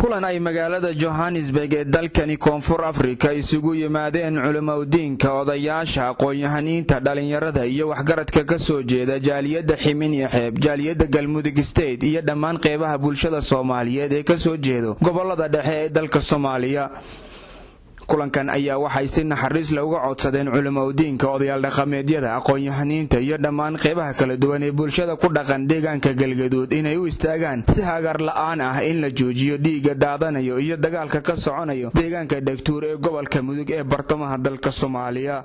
Kulan ay magaalada Johannesburg ee dalkani Koonfur Afrika isugu yimaadeen culimaudiinka, odayaasha, aqoon-yahaniinta, dhalinyarada iyo waxgaradka ka soo jeeda jaaliyadda Ximin iyo Xeeb, jaaliyadda Galmudug State iyo dhammaan qeybaha bulshada Soomaaliyeed ee kasoo jeedo gobolada dhexe ee dalka Soomaaliya. Kulankan ayaa waxay si naxariis leh uga codsadeen culimaudiinka, odayaal dhaqameedyada, aqoon-yahaniinta iyo dhammaan qeybaha kala duwan ee bulshada ku dhaqan deegaanka Galgaduud inay u istaagaan si hagar la'aan ah in la joojiyo dhiigga daadanayo iyo dagaalka ka soconayo deegaanka Dhegtuur ee gobolka Mudug ee bartamaha dalka Soomaaliya.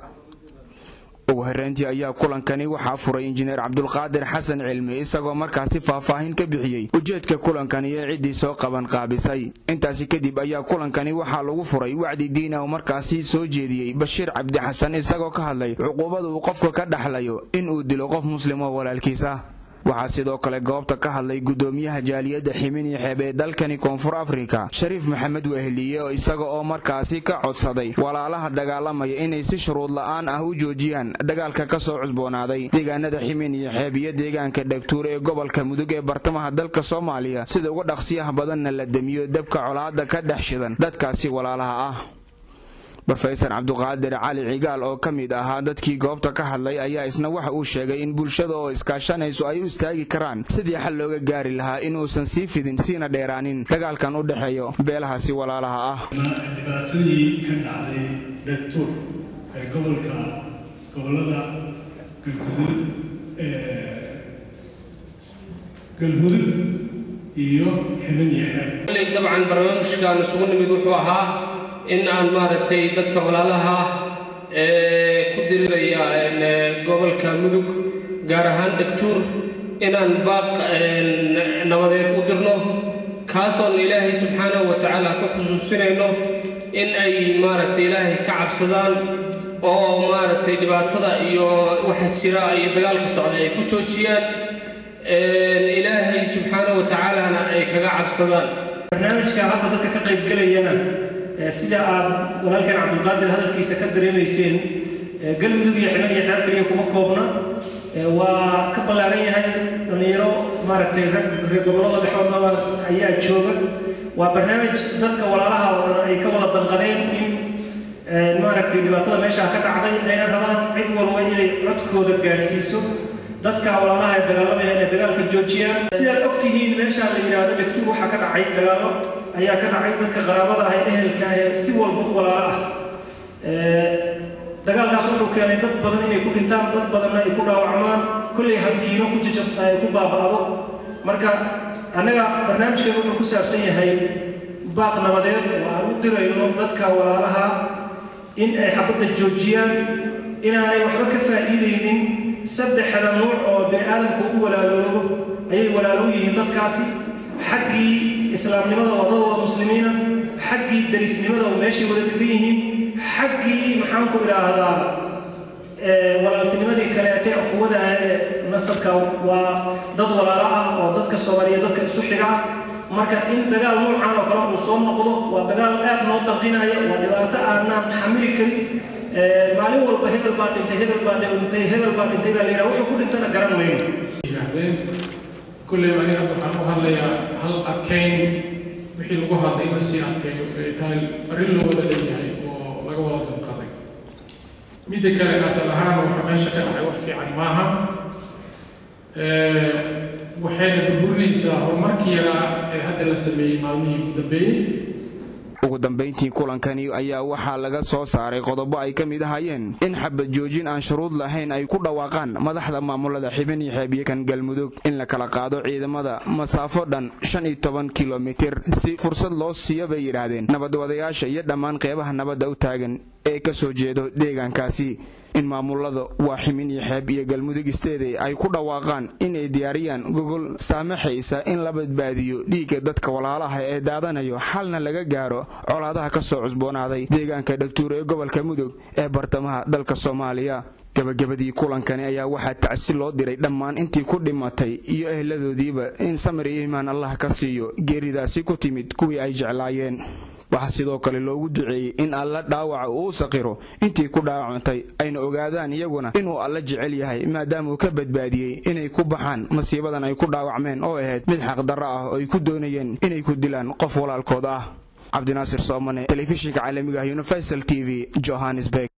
Ugu horeyntii ayaa kulankani waxaa furay Injineer Cabdulqaadir Xasan Cilmi, isagoo markaasi faahfaahin ka bixiyey ujeedka kulankan iyo ciddii soo qaban qaabisay. Intaasi kadib ayaa kulankani waxaa lagu furay wacdi diina oo markaasi soo jeediyey Bashiir Cabdi Xasan, isagoo ka hadlay cuquubada uu qofka ka dhaxlayo inuu dilo qof muslim oo walaalkiis ah. Waxaa sidoo kale goobta ka hadlay gudoomiyaha jaaliyadda Ximin iyo Xeeb ee dalkani Koonfur Afrika, Shariif Maxamed Weheliye, isaga oo markaasi ka codsaday walaalaha dagaalamaya inay si shuruud la'aan ah u joojiyaan dagaalka ka soo cusboonaaday deegaanada Ximin iyo Xeeb iyo deegaanka Dhegtuur ee gobolka Mudug ee bartamaha dalka Soomaaliya, sida uga dhaqsiyaha badanna la demiyo dabka colaada ka dhex shidan dadkaasi walaalaha ah. Rofesor Cabduqaadir Cali Cigaal oo ka mid ahaa dadkii goobta ka hadlay ayaa isna waxa uu sheegay in bulshada oo iskaashanayso ay u istaagi karaan sidii xal looga gaari lahaa inuusan sii fidin siina dheeraanin dagaalkan u dhexeeyo beelahaasi walaalaha ah. Dhibaatadii ka dhacday Dhegtuur ee gobolka gobolada Galguduud, Galmudug iyo Ximin iyo Xeeb. Dabcan barnaamijkan isugu nimid wuxuu ahaa in aan maaragtay dadka walaalaha ah ee ku diriraya gobolka Mudug, gaar ahaan Dhegtuur, inaan baaq nabadeed u dirno, kaasoon Ilaahay subxaanahu wa tacaala ku xusuusinayno in ay maaragtay Ilaahay ka cabsadaan oo maaragtay dhibaatada iyo waxa jira iyo dagaalka socda ay ku joojiyaan, Ilaahay subxaanahu wa tacaalana ay kaga cabsadaan. Barnaamijka hadda dadka ka qaybgelayana, sida aad walaalkeen Cabdulqaadir hadalkiisa ka dareemayseen, Galmudug iyo Ximan iyo Xeeb keliya kuma koobna, waa ka ballaaran yahay. Dhallinyaro maaragtay reer gobollada dhexe oo dhan ayaa jooga. Waa barnaamij dadka walaalaha oo dhan ay ka wada danqadeen in maaragtay dhibaatada meeshaa ka dhacday, ayna rabaan cid walba inay codkooda gaarsiiso dadka walaalaha ee dagaalamaya inay dagaalka joojiyaan. Sidaad og tihiin, meeshaa la yidhaahdo Dhegtuur waxaa ka dhacay dagaallo ayaa ka dhacay. Dadka qaraabada ah ee ehelka ah ee si walba u walaalo ah, dagaalkaas wuxuu keenay dad badan inay ku dhintaan, dad badanna ay ku dhaawacmaan, kolley hantiino ku jajab ay ku baaba'do. Marka annaga barnaamijkeenu wuxuu ku saabsan yahay baaq nabadeed oo aan u dirayno dadka walaalaha in ay xabadda joojiyaan, inaanay waxba ka faa'iidaynin. Saddexda nuuc oo bini aadamku u walaaloobo ayay walaalo u yihiin dadkaasi: xaggii islaamnimada oo dad wada muslimiina, xaggii derisnimada oo meeshay wada degan yihiin, xaggii maxaanku idhaahdaa walaaltinimadii kaleete ukhuwada ee nasabka. Waa dad walaalo ah oo dadka Soomaaliyeed dadka isu xiga ah. Marka in dagaal noocan oo kale uu soo noqdo waa dagaal aad noo danqinaya, waa dhibaato aanaan xamili karin. Maalin walba hebel baa dhintay, hebel baa dhintay, hebel baa dhintay baa la yidhaha, wuxuu ku dhintana garan mayno. Yidhaahdeen kulley aniga hadda waxaan u hadlayaa hal adkeyn wixii lagu hadlay in la sii adkeeyo ay tahay arrin loo wada leeyahay oo laga wada danqaday. Midda kale, asal ahaan waxa meesha ka dhacay wax fiican maaha, waxayna burburinaysaa horumarkii yaraa ee hadda la sameeyey maalmihii ugu dambeeyey. Ugu dambayntii kulankani ayaa waxaa laga soo saaray qodobo ay ka mid ahaayeen in xabad joojin aan shuruud lahayn ay ku dhawaaqaan madaxda maamulada Xibin iyo Xeeb iyo kan Galmudug, in la kala qaado ciidamada masaafo dhan 15 kilomitir si fursad loo siiyo bay yidhaahdeen nabadwadayaasha iyo dhammaan qeybaha nabadda u taagan ee ka soo jeedo deegaankaasi, in maamulada waa Ximin iyo Xeeb iyo Galmudug isteede ay ku dhawaaqaan inay diyaariyaan gogol saamaxaysa in la badbaadiyo dhiigga dadka walaalaha ee daadanayo, xalna laga gaaro colaadaha ka soo cusboonaaday deegaanka Dhegtuur ee gobolka Mudug ee bartamaha dalka Soomaaliya. Gabagabadii kulankani ayaa waxaa tacsi loo diray dhammaan intii ku dhimatay iyo ehladoodiiba in samir iyo iimaan Allah ka siiyo geeridaasi ku timid kuwii ay jeclaayeen. Waxaa sidoo kale loogu duceeyey in Alla dhaawaca uu saqiro intii ku dhaawacantay, ayna ogaadaan iyaguna inuu Alla jecel yahay, maadaama uu ka badbaadiyey inay ku baxaan masiibadan ay ku dhaawacmeen oo ahayd mid xaqdarro ah oo ay ku doonayeen inay ku dilaan qof walaalkood ah. Cabdinaasir Soomane, telefishinka caalamiga ah Universal TV, Johannesburg.